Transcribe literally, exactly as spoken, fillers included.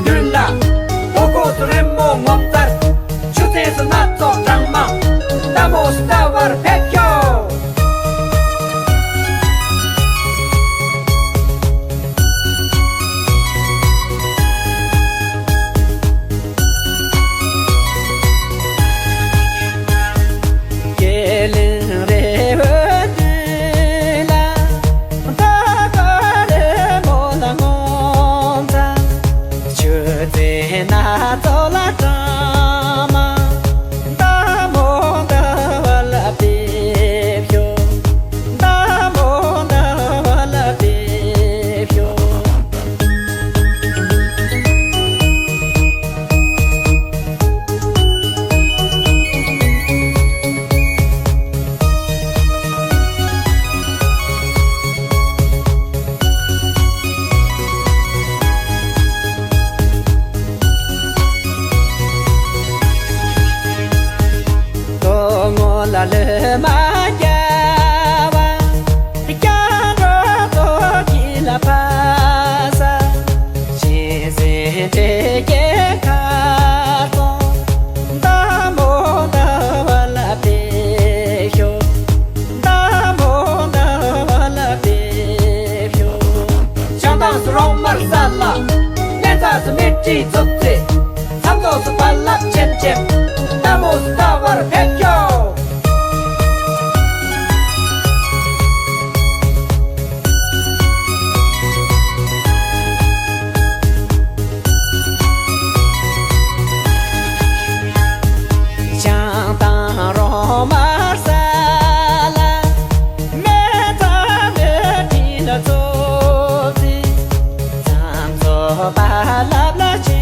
མདུན་ལ། ལྷོ་ཁོག་སུ་རི་མོ་ངོ་མཚར། ཆུ་ཚན་སུ་སྣ་ཚོགས་གྲངས་མང་། ལྟད་མོ་སུ་ལྟ་བར་ཕེབས་ཤོག་ཀེ་ལིང་རི་བོའི་མདུན་ལ། ད་ག་རི་མོ་ལ་ངོ་མཚར། ཆུ་ཚན་སྣ་ཚོགས་ལ་གྲངས་མང་། ལྟད་མོ་ལྟ་བར་ཕེབས་ཤོག་ལྟད་མོ་ལྟ་བར་ཕེབས་ཤོག་ལོ་ངོ་ལ་ལུས་མ་རྒྱ་བ། སྐྱ་འགྲོ་ལྟོ་གི་ལ་ཕ་ས། ཤིང་ཟིན་དྲེལ་གྱི་ཁ་སྟོང་། ལྟད་མོ་ལྟ་བ་ལ་ཕེབས་ཤོག་ལྟད་མོ་ལྟ་བ་ལ་ཕེབས་ཤོག་བྱང་ཐང་སུ་རོང་དམར་ས་ལ། སྨན་རྩྭ་སུ་མེ་ཏྲིའི་ཚོགས་རྫས། མཚམས་ཐོག་སུ་རྦ་རླབས་ཆེམ་ཆེམ། ལྟད་མོ་སུ་ལྟ་བར་ཕེབས་ཤོག་བྱང་ཐང་རོང་དམར་ས་ལ། སྨན་རྩྭ་མེ་ཏྲིའི་ཚོགས་རྫས། མཚམས་ཐོག་རྦ་རླབས་ལ་ཆེམ།